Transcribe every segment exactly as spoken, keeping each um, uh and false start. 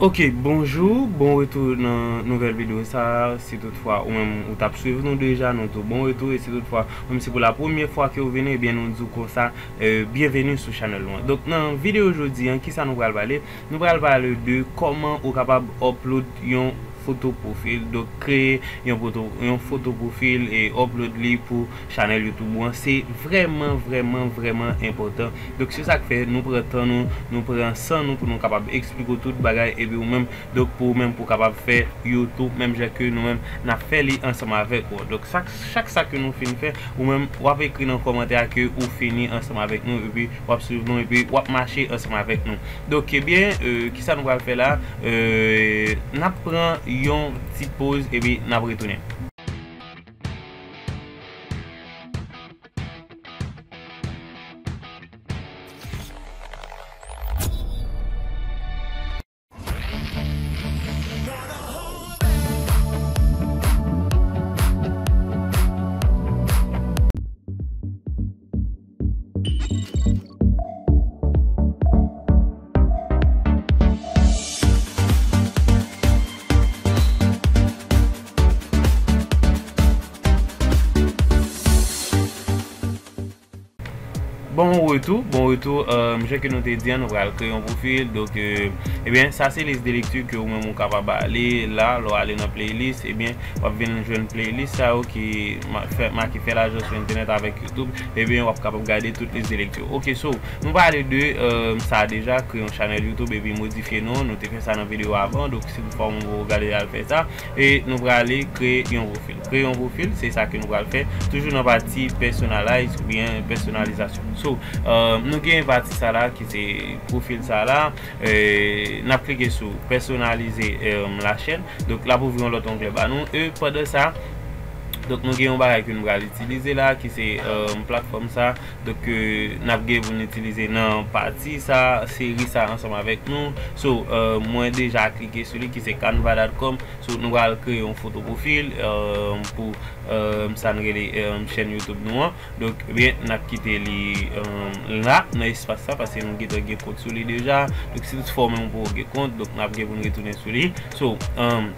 Ok, bonjou, bon retou nan nouvèl videyo sa. Si toutfwa ou menm ou t ap swiv nou deja, nou di w bon retou. E si toutfwa ou menm se pou la premyè fwa ke w vini, ebyen nou di w konsa, eh, byenveni sou chanèl nou an. Donk nan videyo jodi an, kisa nou pral pale? Nou pral pale de kòman ou kapab upload yon foto pwofil. Donk kreye yon foto, yon foto pwofil e upload li pou chanèl YouTube ou an. Se vrèman, vrèman, vrèman enpòtan. Donk se sa k fè nou pran tan nou, nou pran san nou pou nou kapab eksplike w tout bagay, epi ou menm, donk pou ou menm pou w kapab fè YouTube menm jan ke nou menm n ap fè li ansanm avèk ou. Donk sa, chak sa ke nou fin fè, ou menm w ap ekri nan kòmantè a ke ou fini ansanm avèk nou, epi w ap swiv nou, epi w ap mache ansanm avèk nou. Donk ebyen, eh, kisa nou pral fè la? Eh, n ap pran yon ti poz epi n ap retounen. Bon retou, bon retou. Eh, jan ke nou te di an, nou pral kreye yon pwofil. Donk, eh, ebyen, sa se lis de lekti ke ou menm ou kapab ale la. Lè w ale nan playlist, ebyen, w ap vin jwenn playlist sa yo ki ma-, fè, make fè lajan sou entènèt avèk YouTube. Ebyen, w ap kapab gade tout lis de lekti. Ok, so, nou pale de, eh, sa deja, kreye yon chanèl YouTube epi modifye non. Nou te fè sa nan videyo avan. Donk, si toutfwa ou poko gade, al fè sa. E nou prale kreye yon pwofil. Kreye yon pwofil, se sa ke nou pral fè. Toujou nan pati personalize oubyen pèsonalizasyon. So, eh, nou gen pati sa la ki se pwofil sa la. Eh, n ap klike sou pèsonalize, eh, la chaîne. Donk, l ap ouvri yon lòt onglè ba nou. E pandan sa, donk, nou gen yon bagay ke nou pral itilize la, ki se, eh, platfòm sa. Donk, eh, n ap gen pou n itilize nan pati sa, seri sa ansanm avèk nou. So, eh, mwen deja klike sou li, ki se canva dot com. So, nou pral kreye yon foto pwofil, eh, pou, eh, sa n rele, eh, chèn YouTube nou an. Donk, ebyen, n ap kite li, eh, la, nan espas sa, paske nou gentan gen kont sou li deja. Donk, si toutfwa ou menm ou poko gen kont, donk n ap gen pou n retounen sou li. So, eh,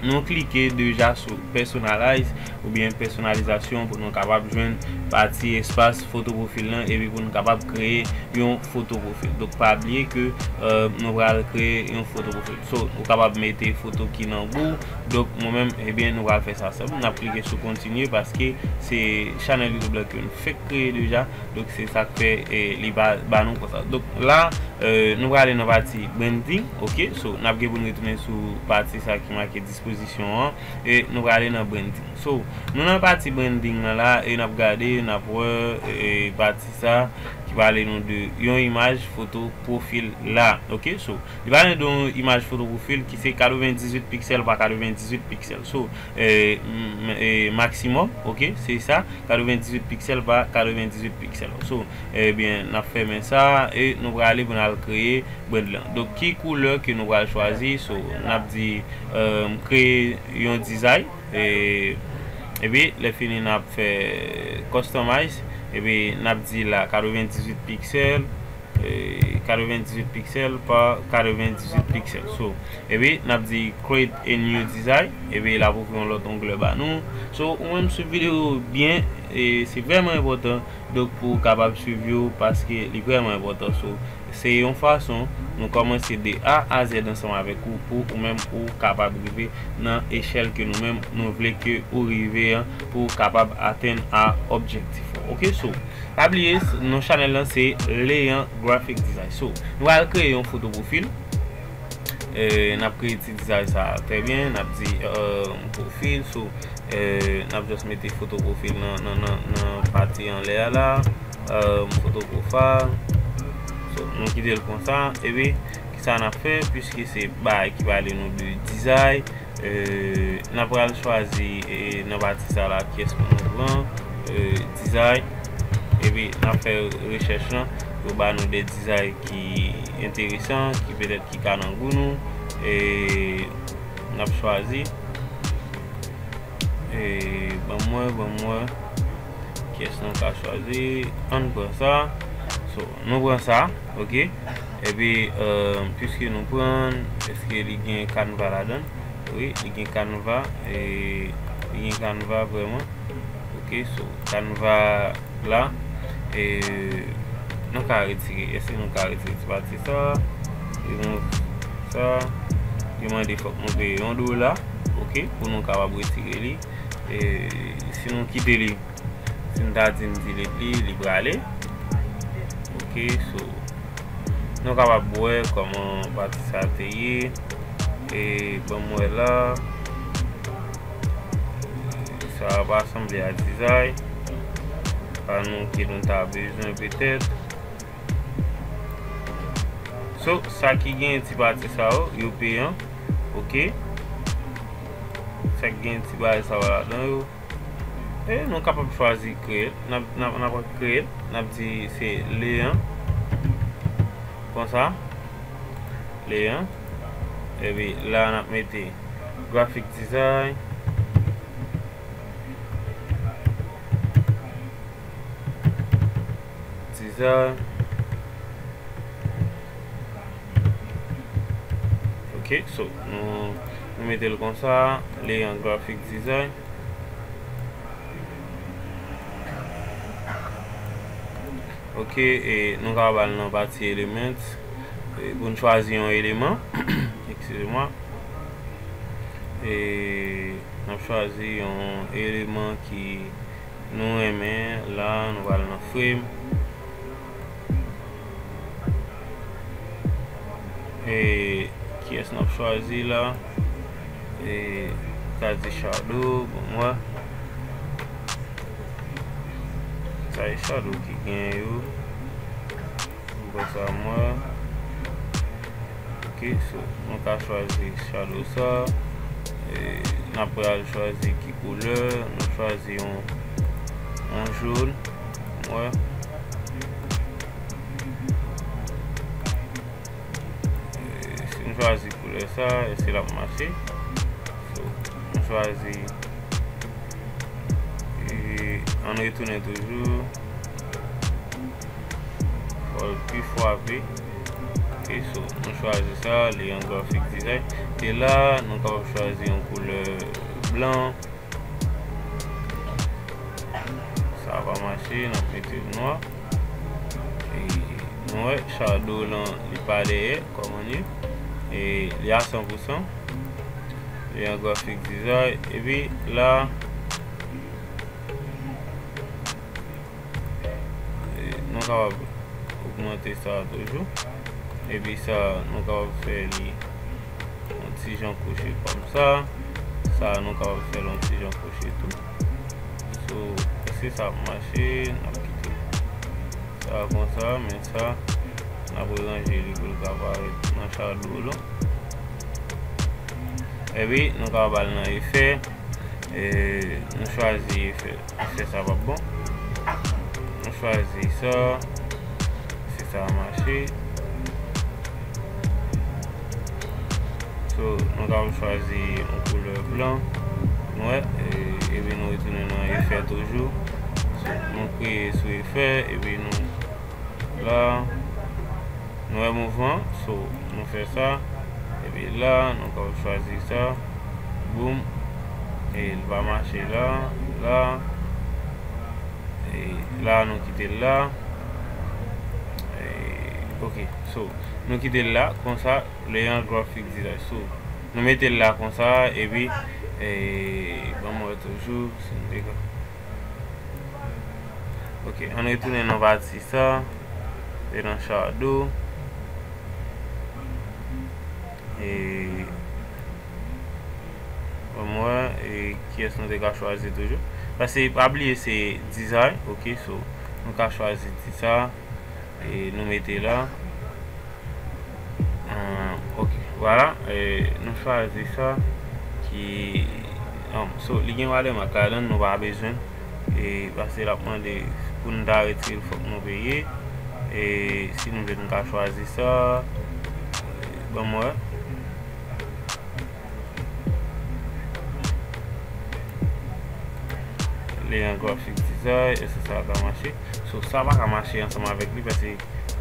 nou klike deja sou personalize oubyen pèsonalizasyon pou nou kapab jwenn pati espas foto pwofil lan epi pou nou kapab kreye yon foto pwofil. Donk, pa bliye ke, eh, nou pral kreye yon foto pwofil. So, ou kapab mete foto ki nan gou w. Donk, mwen menm, ebyen, nou pral fè sa sèlman. N ap klike sou kontinye paske se chanèl YouTube la ke nou fèk kreye deja. Donk, se sa k fè, eh, li ba, ba nou konsa. Donk, la, eh, nou prale nan pati branding. Ok, so, n ap gen pou n retounen sou pati sa ki make dispozisyon an. E nou prale nan branding. So, nou nan pati branding nan la, e n ap gade, n ap wè, eh, pati sa ki pale nou de yon imaj foto pwofil la. Ok, so, li pale de yon imaj foto pwofil ki se katrevendizuit piksèl pa katrevendizuit piksèl. So, eh, m-, eh, maksimòm, ok, se sa, katrevendizuit piksèl pa katrevendizuit piksèl. So, ebyen, n ap fèmen sa e nou prale pou n al kreye brand lan. Donk, ki koulè ke nou pral chwazi? So, n ap di, eh, kreye yon dizay. E, epi, lè fini, n ap fè customize. Epi, n ap di la katrevendizuit piksèl, e, katrevendizuit piksèl pa katrevendizuit piksèl. So, epi, n ap di create a new design. Epi, l ap ouvri yon lòt onglè ba nou. So, ou menm swiv videyo byen, e se vrèman enpòtan. Donk, pou w kapab swiv yo, paske li vrèman enpòtan. So, se yon fason nou kòmanse de A a Z ansanm avèk ou, pou ou menm ou kapab rive nan echèl ke nou menm nou vle ke ou rive an, pou w kapab atenn a objektif ou. Ok, so, pa bliye, s-, non chanèl lan se Leyan Graphic Design. So, nou al kreye yon foto pwofil. Eh, n ap kreye ti dizay sa a trè byen. N ap di, eh, pwofil. So, eh, n ap just mete foto pwofil nan, nan, nan, nan pati anlè a la. Eh, foto profile. So, nou kite l konsa. Epi, kisa n ap fè? Piske se bagay ki pale nou de dizay, eh, n ap pral chwazi, eh, nan pati sa la, kiyès pou nou pran, eh, dizay. Epi, n ap fè rechèch lan, yo ba nou de dizay ki enteresan, ki petèt ki ka nan gou nou. E n ap chwazi. E ban mwen, ban mwen. Kiyès nou ka chwazi? Ann pran sa. So, nou pran sa, ok? Epi, euh, piske nou pran, èske li gen Canva ladan? Wi, li gen Canva, e li gen Canva vrèman. Ok, so Canva la, e nou ka retire, èske nou ka retire ti pati sa? Remove sa. Li mande fòk nou peye yon dola, ok, pou nou kapab retire li. E si nou kite li, si m ta di m delete li, li prale. Ok, so nou kapab wè kòman pati sa te ye. E ban m wè la. Sa pa sanble a dizay. Pa nou ke nou ta bezwen petèt. So, sa ki gen ti pati sa yo, yo peyan. Ok. Sa ki gen ti bagay sa yo ladan yo. E nou kapab chwazi kreye l. N ap, n ap, n ap kreye l. N ap di se Leyan. Konsa. Leyan. Epi la n ap mete graphic design. Design. Ok, so nou, nou mete l konsa, Leyan graphic design. Ok, e nou ka al nan pati elements, e pou n chwazi yon eleman, eskize mwa. E n ap chwazi yon eleman ki nou renmen la, nou pral nan frame. E kiyès n ap chwazi la? E ta di shadow, bon, mwen. Sa e shadow ki gen yo. Bon, sa mwen. Ok, so, nou ka chwazi shadow sa. E n ap pral chwazi ki koulè. Nou chwazi yon, yon jòn. Wè. E si nou chwazi koulè sa, èske l ap mache? So, nou chwazi. E ann retounen toujou. Fò l pi frape. Ok, so, nou chwazi sa, li an graphic design. E la, nou kapab chwazi yon koulè blan. Sa pa mache, n ap mete l nwa. E nou wè, shadow lan, li pa dèyè, kòman li ye. E li a san pou san. Li an graphic design. Epi la, E nou kapab ogmante sa toujou. Epi sa, nou kapab fè li yon ti jan kwoche kòmsa. Sa, nou kapab fè l yon ti jan kwoche tou. So, èske sa ap mache? N ap kite sa konsa, men sa, n ap ranje li pou l ka parèt nan shadow lan. Epi, nou kapab al nan efè. E nou chwazi efè. Efè sa p ap bon. Nou chwazi sa. Si sa a mache. So, nou kapab chwazi yon koulè blan. Nou wè, e, epi nou retounen nan efè toujou. So, nou kreye sou efè, epi nou la. Nou wè mouvman, so, nou fè sa. Epi la, nou kapab chwazi sa. Boum. E l pa mache la, la. E la, nou kite l la. E, ok, so, nou kite l la, konsa, Leyan graphic design. So, nou mete l la konsa, epi, e, ban m wè toujou, si nou te ka. Ok, ann retounen nan pati sa. E nan shadow. E ban m wè, e kiyès nou te ka chwazi toujou. Paske pa bliye se design, ok, so nou ka chwazi design. E nou mete la. Ah, ok, vwala, e nou chwazi sa ki, um, so, li gen watermark ladan, nou pa bezwen, e paske l ap mande pou n ta retire l, fòk nou peye. E si nou vle, nou ka chwazi sa. Ban m wè. Li an graphic design, èske sa ka mache? So, sa pa ka mache ansanm avèk li, paske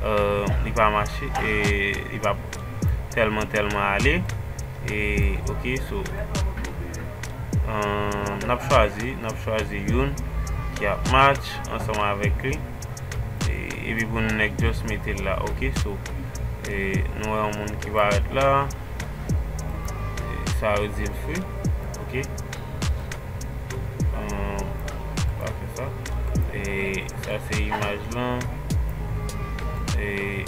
euh, li pa mache, e li pa tèlman, tèlman ale. E, ok, so, euh, n ap chwazi, n ap chwazi youn ki ap match ansanm avèk li. E, epi pou nou nèk just mete l la, ok, so, e nou wè yon moun ki parèt la. E sa yo di l free, ok. Euh, pa fè sa. E sa se imaj lan. E,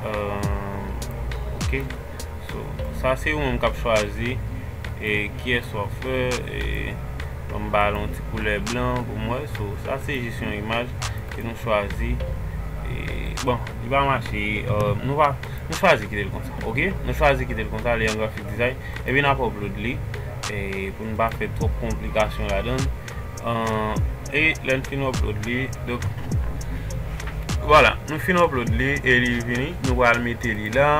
euh, ok. So, sa se ou menm k ap chwazi e kiyès w ap fè. E, ban m ba l yon ti koulè blan pou m wè. So, sa se jis yon imaj ke nou chwazi. E, bon, li pa mache. Euh, nou pa, nou chwazi kite l konsa, ok? Nou chwazi kite l konsa, li an graphic design. Epi n ap upload li, e pou n pa fè twòp konplikasyon ladan l. Euh, e lè n fin upload li, donk, vwala, nou fin upload li e li vini, nou pral mete li la,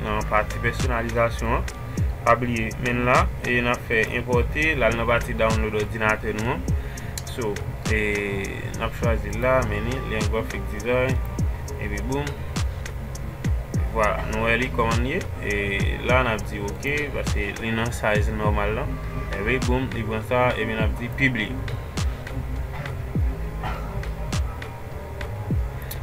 nan pati pèsonalizasyon an. Pa bliye, men l la, e n ap fè enpòte, l al nan pati download òdinatè nou an. So, e n ap chwazi l la, men li, li an graphic design, epi boom. Vwala, nou wè li kòman l ye. E la, n ap di ok, paske li nan size nòmal lan. Epi boom, li pran sa, epi n ap di pibliye.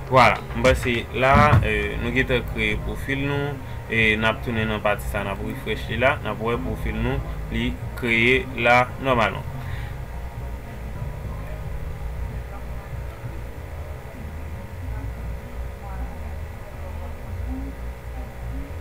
Vwala, m panse la, e, nou gentan kreye pwofil nou, e n ap tounen nan pati sa, n ap refresh li la, n ap wè pwofil nou, li kreye la nòmalman.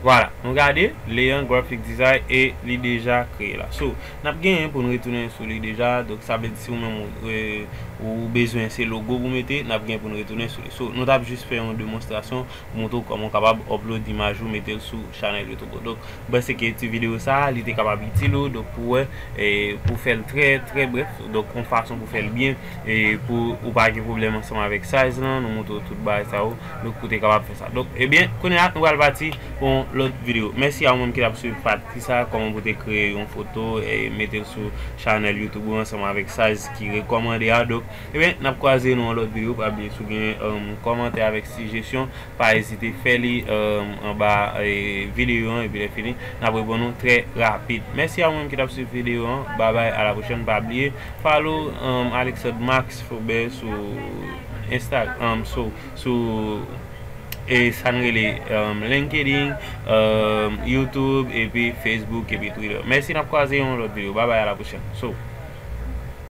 Vwala, nou gade, Leon Graphic Design e li deja kreye la. So, n ap genyen pou n retounen sou li deja. Donk, sa vle di si ou menm ou, e, ou bezwen se logo pou mete, n ap gen pou n retounen sou li. So, nou t ap jis fè yon demonstrasyon pou montre w kòman w kapab upload imaj ou, mete l sou chanèl YouTube ou. Donk, m panse ke ti videyo sa a, li te kapab itil ou, donk pou wè, e, pou fè l trè, trè brèf, donk yon fason pou fè l byen, e pou ou pa gen pwoblèm ansanm avèk size lan, nou montre w tout bagay sa yo, donk pou te kapab fè sa. Donk, ebyen, kounye a, nou pral pati pou yon lòt videyo. Mèsi a ou menm ki t ap swiv pati sa, kòman pou te kreye yon foto, e mete l sou chanèl YouTube ou ansanm avèk size ki rekòmande a. Donk, ebyen, n ap kwaze nan yon lòt videyo. Pa bliye, si w gen, um, kòmantè avèk sijesyon, pa ezite fè li, um, anba, e, videyo an, epi lè fini, n ap reponn ou trè rapid. Mèsi a ou menm ki t ap swiv videyo an. Babay, a la pwochèn. Pa bliye, follow, um, Alexandre Max Faubert sou Insta, um, sou, sou, e sa n rele, um, LinkedIn, um, YouTube, epi Facebook, epi Twitter. Mèsi, n ap kwaze yon lòt videyo. Babay, a la pwochèn. So.